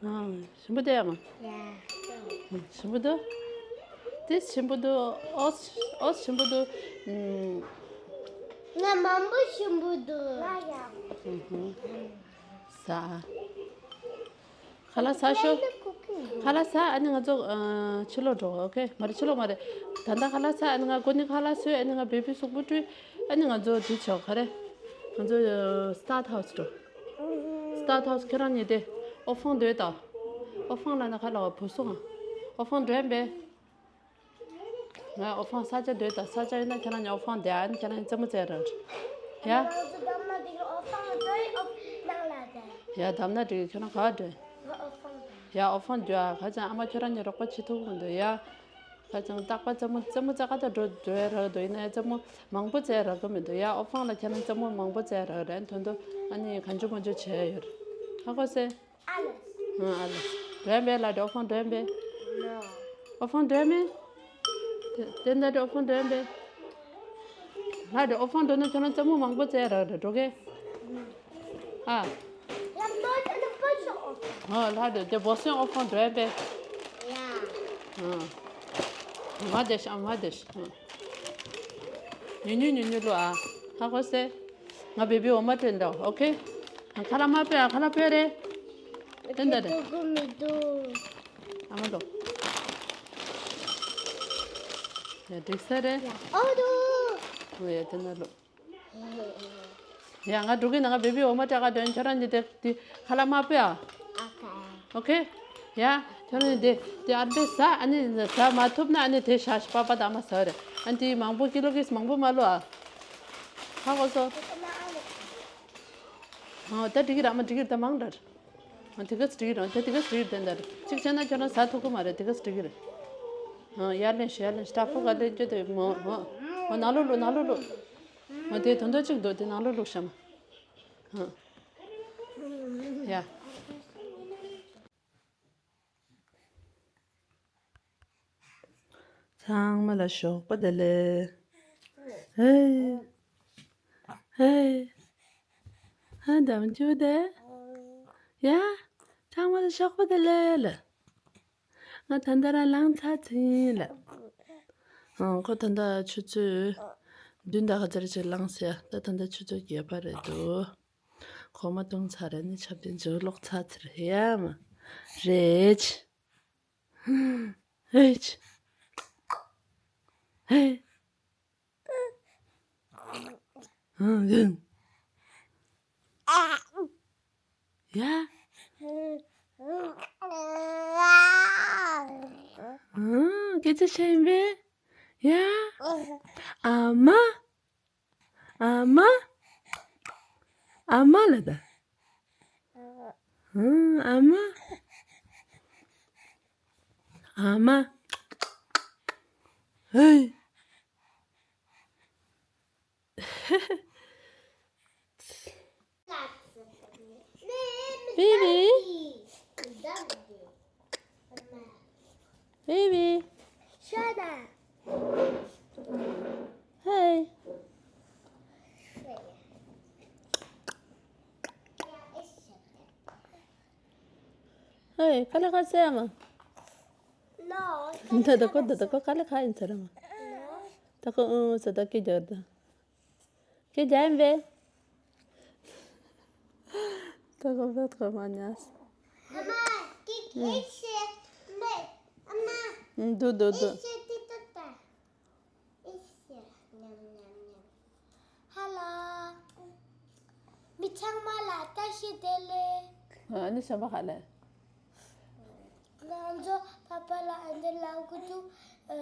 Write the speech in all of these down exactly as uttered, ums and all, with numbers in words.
ཨ། ཞིམ་པོ་འདུག་ཨ་མ། ཡ། ཞིམ་པོ་འདུག་དེ་ཞིམ་པོ་འདུག་ཨོ། ཨོ་ཞིམ་པོ་འདུག་ཨུམ། ང་མང་པོ་ཞིམ་པོ་འདུག་ང་ཡང་། ཨུ་ཧུ། ཟ། ཁ་ལག་ཟ་ཤོག་ཁ་ལག་ཟ། ཨ་ནི་ང་ཚོ་ཨ། ཕྱི་ལོགས་འགྲོ། ཨོ་ཁེ། མ་རེད། ཕྱི་ལོགས་མ་རེད། ད་ལྟ་ཁ་ལག་ཟ། ཨ་ནི་ང་ཁོ་ནི་ཁ་ལག་ཟོས། ཨ་ནི་ང་བེ་བི་གཟུགས་པོ་བཀྲུས། ཨ་ནི་ང་ཚོ་འདི་བྱོས། ག་རེ། ང་ཚོ་ཨ། སི་ཊར་ཧའུ་སི་འགྲོ། སི་ཊར་ཧའུ་སི་ཁྱེད་རང་གཉིས་དེ། ཨོ་ཧྥང་འདོད་དང་། ཨོ་ཧྥང་ལ་ན་ཁ་ལ་བ་བུ་སོང་ཨ། ཨོ་ཧྥང་འགྲོ་ཡིན་པས། ང་ཨོ་ཧྥང་ས་ཆ་འདོད་དང་། ས་ཆ་ཡིན་ན་ཁྱེད་རང་གཉིས་ཨོ་ཧྥང་བསྡད། ཨ་ནི་ཁྱེད་རང་གཉིས་རྩེད་མོ་རྩེ་རོགས། ཡ། ང་ཚོ་འདམ་ན་དེ་གི་ཨོ་ཧྥང་འགྲོ་ཡི། ཨོ་ནང་ལ་བསྡད། ཡ། འདམ་ན་དེ་གི་ཁྱེད་རང་ག་བ་འགྲོ་ཡི། ང་ཨོ་ཧྥང་བསྡད། ཡ། ཨོ་ཧྥང་འགྲོ་ཨ། ཁ་ཅང་ཨ་མ་ཁྱེད་རང་གཉིས་རོགས་པ་བྱེད་ཐུབ་ཀྱི་མི་འདུག་ཡ། ཁ་ཅང་རྟག་པར་རྩེད་མོ་རྩེད་མོ་རྩེ་ག་ད་འགྲོ་འགྲོ་ཡ་རག་འདུག་ཡིན་ན་ཡང་རྩེད་མོ་མང་པོ་རྩེ་ཡ་རག་གི་མི་འདུག་ཡ། ཨོ་ཧྥང་ལ་ཁྱེད་རང་རྩེད་མོ་མང་པོ་རྩེ་ཡ་རག་རེད། དོན་དུ་ཨ་ནི་གང་བྱུང་མང་བྱུང་བྱེད་ཡ་ཡོད་རེད། ཧ་གོ་སོང་། ཨ་ལེ། ཨ་ལེ། འགྲོ་ཡ་མེད་ལ་དེ། ཨོ་ཧྥང་འགྲོ་ཡ་མེད། ཨོ་ཧྥང་འགྲོ་ཡ་མེད། དེ་དེ་འདྲ་དེ་ཨོ་ཧྥང་འགྲོ་ཡ་མེད། ལ་དེ་ཨོ་ཧྥང་འགྲོ་ན་ཁྱོད་རང་རྩེད་མོ་མང་པོ་རྩེ་ཡ་རག་རེད། འགྲོ་གི། ཨ། ཨོ་ལ་དེ་དེ་བོ་སེང་ཨོ་ཧྥང་འགྲོ་ཡ་མེད། ཨ། མ་དེ་ཤ་མ་དེ་ཤ། ཉུ་ཉུ་ཉུ་ཉུ་ལོ་ཨ། ཧ་གོ་སོང་། ང་བེ་བི་འོ་མ་སྤྲད་འདྲ། ཨོ་ཁེ། ཁ་ལག་མ་སྤོས་ཨ། ཁ་ལག་སྤོས་རེད། དེ་འདྲ་རེད། འགྲོ་གི་མི་འདུག་ཨ་མ་ལོ། ཡ་འགྲིག་ས་རེད། ཨོ་འདུག་ཨོ་ཡ་དེ་འདྲ་ལོ། ཡ་ང་འགྲོ་གི་ན། ང་བེ་བི་འོ་མ་སྤྲད་ག་འགྲོ་ཡིན། ཁྱོད་རང་གཉིས་དེ་དེ་ཁ་ལག་མ་སྤོས་ཨ། ཨོ་ཁེ། ཡ་ཁྱོད་རང་གཉིས་དེ་དེ་ཨར་བེ་ཟ། ཨ་ནི་ཟ་མ་ཐུབ་ན་ཨ་ནི་དེ་ཤ་ཤ་པ་པ་དང་མ་ཟ་རེད། ཨ་ནི་དེ་མང་པོ་ཀི་ལོ་གིས་མང་པོ་མ་ལོ་ཨ། ཧ་གོ་སོང་། ཨོ་ད་འགྲིག་གི་ར་མ་འགྲིག་གི་ར། ད་མང་འདྲ། ཨ་དེ་ག་ཚོད་འགྲིག་གི་ར། ད་དེ་ག་ཚོད་འགྲིག་གི་ར། ད་འདྲ་གཅིག་བྱས་ན་ཁྱོད་རང་ཟ་ཐུབ་ཀྱི་མ་རེད། དེ་ག་ཚོད་འགྲིག་གི་རེད། ཨ་ཡར་ལེན་ཤོག་ཡར་ལེན་ཤོག་ཊ་ཕོ་ག་ལེན་རྒྱུ་དེ་མོ་མོ་མོ་ནང་ལོགས་ལོགས། ནང་ལོགས་ལོགས། མོ་དེ་དོན་དག་གཅིག་འདུག་དེ་ནང་ལོགས་ལོགས་ཤ་མ། ཨ། ཡ། ཚང་མ་ལ་ཞོགས་པ་བདེ་ལེགས། ཧེ། ཧེ། ཧ་འདམ་ཆུ་དེ། ཡ། ཚང་མ་ལ་ཞོགས་པ་བདེ་ལེགས་ལ། ང་ད་ལྟ་རང་ལངས་ཚར་ཚིན་ལ། ཨང་ཁོ་ད་ལྟ་ཆུ་ཚོད་བདུན་དང་ག་ཚོད་ཅིག་ལངས་ཟེར། ད་ད་ལྟ་ཆུ་ཚོད་བརྒྱད་པ་རེད་འདུག་གོ་མ་བཏུང་ཚར་རེད། ནི་ཆབ་ཏིང་ཇོ་ལོག་ཚར་ཚར་ཡ་མ་རེད། ཧེ་ཆི། ཧེ། ཧེ། ཡ། སྐད་ཆ་བཤད་ཡིན་པས། ཡ། ཨ་མ། ཨ་མ། ཨ་མ་ལ་ད། ཨ་མ། ཨ་མ། ཧེ། Baby. Baby. Hey. Hey, ཁ་ལག་ཁ་ཟས་མ། ད་ད་ཁོ་ད་ད་ཁོ་ཁ་ལག་ཁ་ཡིན་ཚར་མ། ད་ཁོ་ཨུ་ཟེར་ད་སྐད་རྒྱག་ད། སྐད་རྒྱག་ཡིན་པས། ད་ཁོ་བོད་ཁོ་མ་ཉལ། ཨུ་དུ་དུ་དུ། ཨེ་ཤེ། ཉམ་ཉམ་ཉམ། ཧ་ལོ། མི་ཚང་མ་ལ་བཀྲ་ཤིས་བདེ་ལེགས། ཨ་ནི་གཞན་པ་ག་ལེ། ང་ཚོ་པ་པ་ལ་ཨ་འདི་ལབ་གི་འདུག་ཨ།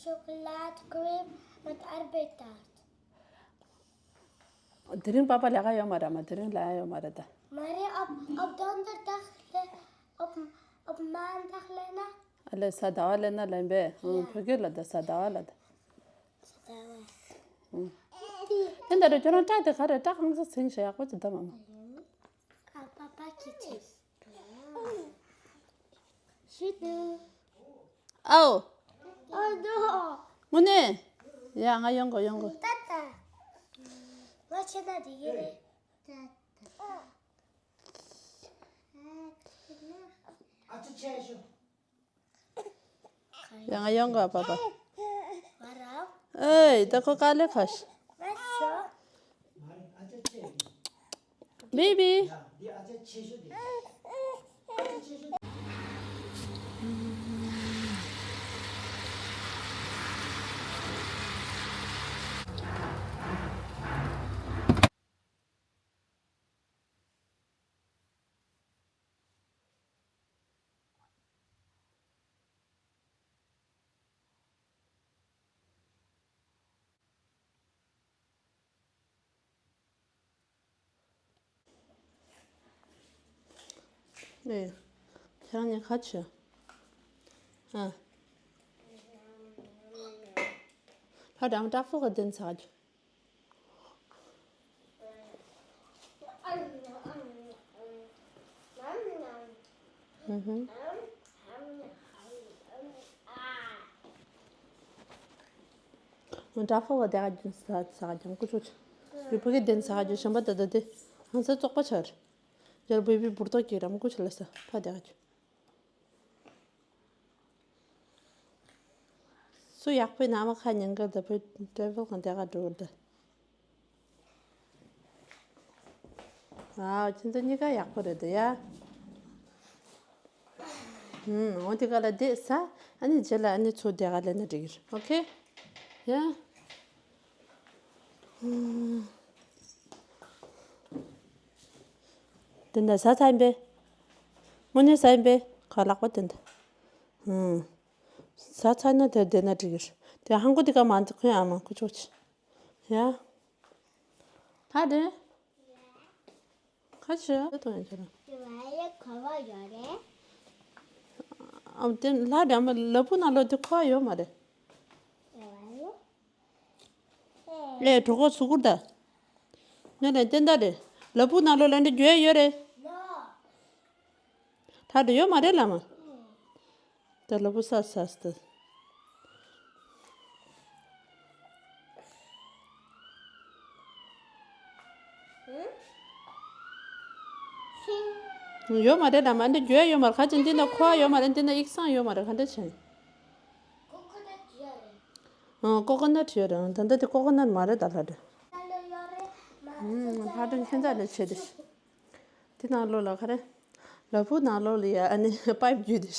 ཤོ་ཀོ་ལེ་ཊི་ཀི་རིམ་ཨ་ནི་ཨར་བེ་ཊར། དེ་རིང་པ་པ་ལས་ཀ་ཡོད་མ་རེད་མ། དེ་རིང་ལས་ཀ་ཡོད་མ་རེད་ད། མ་རེད། ཨོབ་ཨོབ་དོན་དར་དག་ལེ། ཨོབ་ཨོབ་མན་དག་ལེ་ན། ཨ་ལེ་ས་ཟླ་བ་ལེ་ན་ལེན་པས། ཨང་། ཡ། བོད་སྐད་ལ་ད་ས་ཟླ་བ་ལ་ད། ས་ཟླ་བ། ཨང་། དེ་འདྲ་རེད། ཁྱོད་རང་སྐྲ་དེ་ག་རེད། སྐྲ་གང་ས་ཟིན་ཤག་ཡག་པོ་ཅིག་ད་མ་མ། ཨ་པ་པ་ཁྱི་ཁྱི། ཤི་དུ། ཨའོ། ཨ་དོ། དངོས་གནས། ཡ་ང་ཡོང་གོ་ཡོང་གོ། ཏ་ཏ། ང་ཆེ་ན་དེ་གི་རེད། ཏ་ཏ། ཨ་ཆེ་ན། ཡ་ང་ཡོང་ག་པ་པ། ཨེ་ད་ཁོ་དཀའ་ལས་ཁ་ཤས། བེ་བི། ཨེ། ཁྱེད་རང་གཉིས་ཁ་ཆུ། ཨ། ཕ་དྲང་དྲག་ཕོ་ག་དེན་ཚ་རྒྱུ། ཨུ་ཧུམ། ང་དྲག་ཕོ་ག་དེ་ག་རྒྱུན་ས་ས་ག་རྒྱུན་ཀུ་ཆུ་ཆུ། ཡུ་ཕ་གི་དེན་ས་ག་རྒྱུན་ཤམ་པ་ད་ད་དེ་ཧང་ས་བཙོག་པ་ཆར། རྒྱལ་པོའི་བི་འབུར་ཏོག་གི་རམ་ཀུ་ཆུ་ལ་ས་ཕ་དེ་ག་རྒྱུན། སུ་ཡག་པོའི་ནང་མ་ཁ་ཉན་གི་ད་བུ་ཀྲེ་ཝལ་གང་དེ་ག་འགྲོ་གི་ད། ཨ་ཁྱེད་ཚོ་གཉིས་ཀ་ཡག་པོ་རེད་ད་ཡ། ཧུམ། འོ་དེ་ག་ལ་བསྡད་ས། ཨ་ནི་རྗེས་ལ་ཨ་ནི་ཚུར་བསྡད་ག་ལེན་ན་འགྲིག་གི་རེད། ཨོ་ཁེ། ཡ། ཧུམ། དེ་འདྲ་ཟ་ཚར་ཡིན་པས། དངོས་གནས་ཟ་ཡིན་པས་ཁ་ལག་པ་དེ་འདྲ། ཧུམ། ཟ་ཚར་ན་དེར་བསྡད་ན་འགྲིག་གི་རེད། དེ་ཧང་གོ་དེ་ག་མ་འདི་ཁོན་ཨ་མ་ཁུ་ཆོག་ཆི། ཡ། ད་དེ། ཁ་ཆེ་ད་དུང་ཡང་ཁྱེད་རང་། དེ་བ་ཡ་ག་བ་ཡོད་རེད། ཨམ་དེ་ལྷ་འདྲ་མ་ལ་ཕུག་ནང་ལོགས་དེ་ཁོ་ཡོད་མ་རེད། དེ་བ་ཡ། ཨེ་གྲོད་ཁོག་ཚུགས་ཁུར་ད། ཉོ་ལེ་བསྟན་ད་རེད། ལ་ཕུག་ནང་ལོགས་ལ་འདྲ་འགྱོད་ཡ་ཡོད་རེད། ད་འདྲ་ཡོད་མ་རེད་ལ་མ། ད་ལ་ཕུག་ས་ས་སྟེ། ཡོད་མ་རེད་ལ་མ་འདི་འགྱོད་ཡོད་མ་རེད། ཁ་ཅིག་འདི་ན་ཁོ་ཡོད་མ་རེད། འདི་ན་ཡིག་ཚང་ཡོད་མ་རེད། ག་འདྲ་བྱས། ཨང་ཀོ་ཀོ་ནཊ་ཡོད་རེད། ད་ལྟ་དེ་ཀོ་ཀོ་ནཊ་མ་རེད་ད་ལྷ་འདྲེ། ཨང་ལྷ་འདྲེ་ཁྱེད་ཚ་ལས་བྱས་ཏེ། དེ་ནང་ལོགས་ལ་ག་རེ། ལ་ཕུག་ནང་ལོགས་ལ་ཡ་ཨ་ནི་པའིབ་བརྒྱུད་དེ།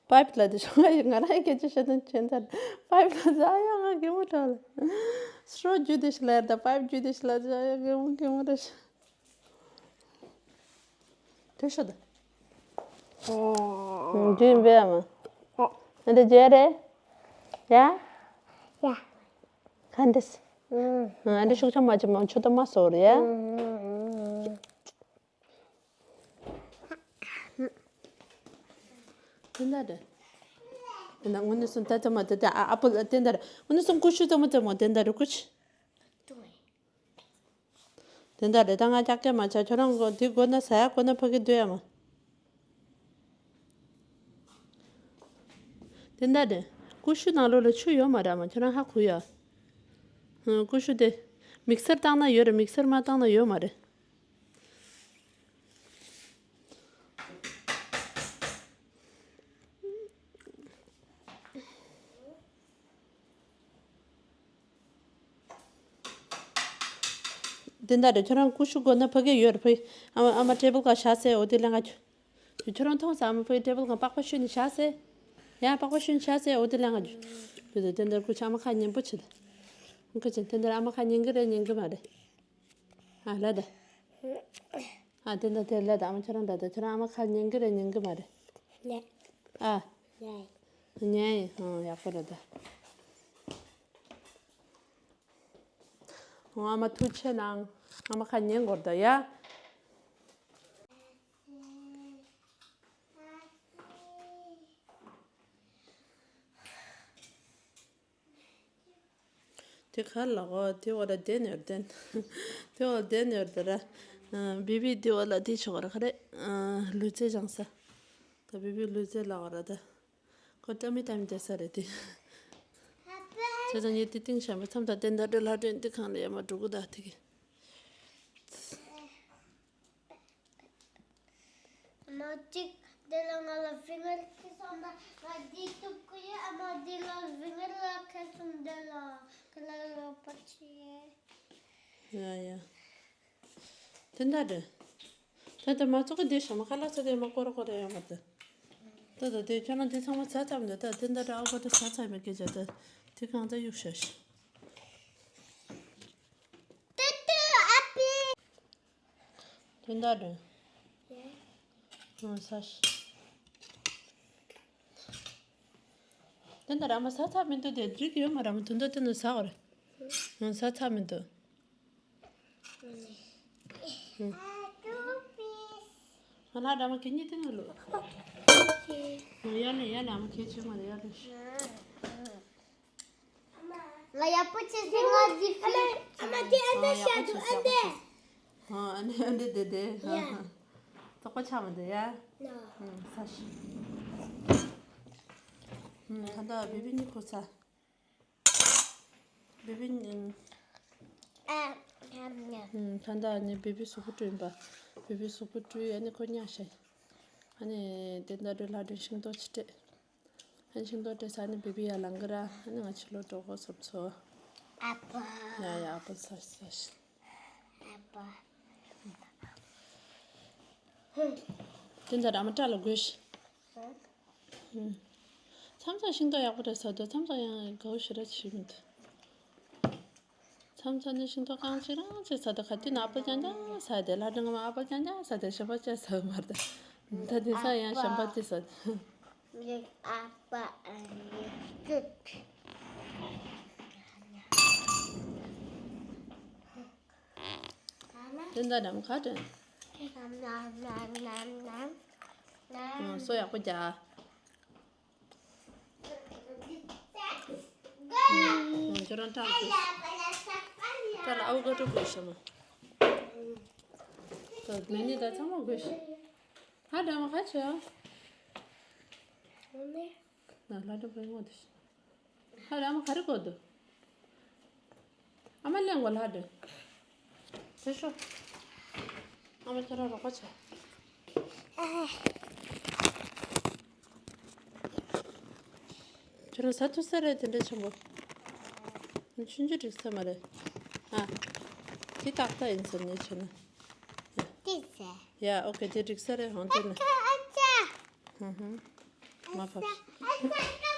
པའིབ་ལ་དེ་ཤོག་ང་རང་སྐད་ཆ་བཤད་དོན་ཁྱོད་ཚར། པའིབ་ལ་ཟ་ཡ་ང་གད་མོ་དྲག་ལ། སྲོ་རྒྱུ་དེ་ཤི་ལ་ཡར་ད་པའིབ་རྒྱུ་དེ་ཤི་ལ་ཟ་ཡ་གད་མོ་གད་མོ་རེ་ཤི། དེ་ཤོག་ད། ཨོ། རྒྱུ་ཡིན་པས་ཨ་མ། ཨ་འདི་རྒྱལ་རེད། ཡ། ཡ། ག་འདི་སི། ཨ་འདི་ཤུགས་ཆ་མ་ཅི་མ་ཆུ་ཏོ་མ་སོ་རེད་ཡ། དེ་འདྲ་རེད། དེ་འདྲ་དངོས་གནས་སུ་ད་ཚང་མ་དེ་འདྲ་ཨ་ཨ་པོ་དེ་འདྲ་རེད། དངོས་གནས་སུ་ཀུ་ཤུ་ཚང་མ་ཚང་མ་དེ་འདྲ་རེད་ཀུ་ཤུ། དེ་འདྲ་རེད། ད་ང་ཀྱག་ཀྱག་མ་བྱ། ཁྱོད་རང་གོ་དེ་དགོས་ན་ཟ་ཡ་དགོས་ན་ཕ་གི་སྡོད་ཡ་མ། དེ་འདྲ་རེད། ཀུ་ཤུ་ནང་ལོགས་ལ་ཆུ་ཡོད་མ་རེད་མ། ཁྱོད་རང་ཧ་གོ་ཡ། ཧུང་ཀུ་ཤུ་དེ། མིག་སར་བཏང་ན་ཡོད་རེད། མིག་སར་མ་བཏང་ན་ཡོད་མ་རེད། དེ་འདྲ་རེད། ཁྱོད་རང་ཀུ་ཤུ་དགོས་ན་ཕ་གི་ཡོད་རེད་ཕ་གི། ཨ་མ་ཨ་མ་ཊེ་བལ་ག་བཞག་ཟེར། འོ་དེ་ལེན་ག་ཁྱོད། ཁྱོད་རང་མཐོང་ས་ཨ་མ་ཕ་གི་ཊེ་བལ་ག་པགས་པ་བཤུས་ནས་བཞག་ཟེར། ཡ་པགས་པ་བཤུས་ནས་བཞག་ཟེར། འོ་དེ་ལེན་ག་ཁྱོད། དེ་འདྲ་ཀུ་ཤུ་ཨ་མ་ཁ་ཉན་པོ་བྱེད། ཁ་ཅན་དེ་འདྲ་ཨ་མ་ཁ་ཉན་གི་རེད་ཉན་གི་མ་རེད། ཨ་ལ་ད། ཨ་དེ་འདྲ་དེ་ལ་ད་ཨ་མ་ཁྱོད་རང་འདྲ་ད་ཁྱོད་རང་ཨ་མ་ཁ་ཉན་གི་རེད་ཉན་གི་མ་རེད། ལེ། ཨ། ལེ། ཉན་ཡིན་ཧང་ཡག་པོ་རེད་ད། ཨ་མ་ཐུགས་ཆེ་གནང་། ཨ་མ་ཁ་ཉན་དགོས་ད་ཡ། དེ་ག་ལ་གོ་དེ་འོ་ལ་བསྡད་ནས་བསྡད། དེ་འོ་བསྡད་ནས་བསྡད་ར། བི་བི་དེ་འོ་ལ་དེ་ཆོག་ར་ག་རེ། ལུས་རྩལ་སྦྱང་ས། ད་བི་བི་ལུས་རྩལ་ལ་གོ་ར་ད། ཁོ་ཏ་མི་ཏ་མི་བསྡད་ས་རེད་དེ། བྱས་ཙང་ངས་དེ་གཏིང་ཤམ་པ་མཚམས་དང་དེ་འདྲ་འདྲ་ལྷ་སྒྲོན་དེ་གང་ལ་ཡ་མ་འགྲོ་གི་ད་དེ་གི། མ་གཅིག་ད་ དེ་ལ་ང་ལ་ཕིང་གར་ཁེལ་སོང་། ད་ང་འདི་གཏུབ་ཀྱི་ཡོད། ཨ་མ་འདི་ལ་ཕིང་གར་ལ་ཁེལ་སོང་། དེ་ལ་དེ་ལ་ལོག་པ་བྱེད། ཡ་ཡ། དེ་འདྲ་རེད། ད་ལྟ་མ་ཚོགས་ཀྱི་དེ་ཞོ་མ་ཁ་ལག་ཚ་དེ་མ་ཀོ་ར་ཀོ་ར་ཡོང་བ་དེ། ད་ད་དེ་ཁྱོད་རང་དེ་ཚང་མ་ཚ་ཚ་མི་འདུག་ད་དེ་འདྲ་རེད། ཨ་ཁོ་དེ་ཚ་ཚ་མི་སྐད་ཆ་ད་དེ་གང་ད་གཡུག་ཤ་ཤ། ཏུ་ཏུ་ཨ་པི། དོན་དག་རེད། ཡེ། ང་ས་ཤི། དོན་དག་ར་མ་ས་ཚ་མི་འདུག་དེ་འགྲིག་ཡོད་མ་ར་མ་དོན་དག་དེ་ནི་ས་འོ་རེད། ང་ས་ཚ་མི་འདུག་ང་ལ་ར་མ་གི་གཉིས་དེ་ནི་ལོ། ཡ་ལེ་ཡ་ལེ་ཨ་མ་ཁྱེད་ཆོས་མ་རེད་ཡ་ལེ། ང་ཡག་པོ་བྱས་ཟིན། ང་འདི་ཕི། ཨ་མ་དེ་ཨ་འདྲ་ཤ་འདུག་ཨ་འདྲ། ཨ་ཨ་འདྲ་འདྲ་འདྲ། ཡ། ཏོག་པ་ཆགས་མི་འདུག་ཡ། ན། ཧུམ་ས་ཤི། ཧུམ་ད་ལྟ་བི་བི་གཉིས་ཁུར་ཚར། བི་བི་གཉིས། ཨ་ཉམས་ཉམས། ཧུམ་ད་ལྟ་ནི་བི་བི་གཟུགས་པོ་བཀྲུས་ཡིན་པ། བི་བི་གཟུགས་པོ་བཀྲུས་ཨ་ནི་ཁོ་ཉལ་ཤག་ཨ་ནི་དེ་འདྲ་འགྲོ་ལྷ་སྒྲོན་ཤིང་ཏོག་ཅིག་སྤྲད། ཨ་ནི་ཤིང་ཏོག་སྤྲད་ཚར་ནི་བི་བི་ཡར་ལངས་གི་ར། ཨ་ནི་ང་ཕྱི་ལོགས་འགྲོ་དགོས་སོབ་ཚོ། ཨ་ཕ། ཡ་ཡ་ཨ་ཕ་ཚ་ཤི་ཚ་ཤི། ཨ་ཕ། དེ་འདྲ་ར་མ་སྐྲ་ལ་དགོས་ཤི། ཧུམ། མཚམས་མཚམས་ཤིང་ཏོག་ཡག་པོ་རེད་ཟ་དུས་མཚམས་མཚམས་ཡང་དགའ་བོ་ཞེ་དྲག་བྱེད་མི་འདུག་མཚམས་མཚམས་ནི་ཤིང་ཏོག་རྐང་གཅིག་རང་གཅིག་ཟ་དུས་ག་དུས་ན་ཨ་ཕ་རྐྱང་རྐྱང་ཟ་དེ་ལྷ་སྒྲོན་ང་མ་ཨ་ཕ་རྐྱང་རྐྱང་ཟ་དེ་གཞན་པ་ཅི་ཟ་མ་རེད། ད་དེང་སང་ཡང་གཞན་པ་ཅི་ཟ། ཨ་ཕ་ཨ་ནི་ཀུག་དེ་འདྲ་འདྲ་མོ་ག་དྲན། ཨང་། སོ་ཡག་པོ་རྒྱག་ཨང་། ཁྱོད་རང་སྐྲ་ལ་དགོས། སྐྲ་ལ་ཨ་བོ་ཀ་ཏོ་དགོས་ཤ་མ། ད་མེ་ནི་ད་ཚང་མ་དགོས་ཤ། ཧ་འདྲ་མོ་ག་ཆོ། ན་ལ་འདྲ་པའི་ངོ་དེ་ཤ། ཧ་ར་ཨ་མ་ག་རེ་གོ་འདུག་ཨ་མ་གླེང་གོ་ལ་འདུག་དེ་ཤོ། ཨ་མ་ཁྱོད་རང་རོགས་པ་བྱེད། ཁྱོད་རང་ཟ་ཐུབ་ས་རེད་དེ་འདྲ་ཆེན་པོ། ཆུང་ཆུང་འགྲིག་ས་མ་རེད། ཨ། དེ་ཏག་ཏག་ཡིན་ས་ནས་ཆོ་ན། ཏི་ཙེ། ཡ་ཨོ་ཁེ་དེ་འགྲིག་ས་རེད་ཧོང་དེ་ན། ཨ་ཅག་ཨ་ཅག་ཧུམ་ཧུམ། མ་ཕབ།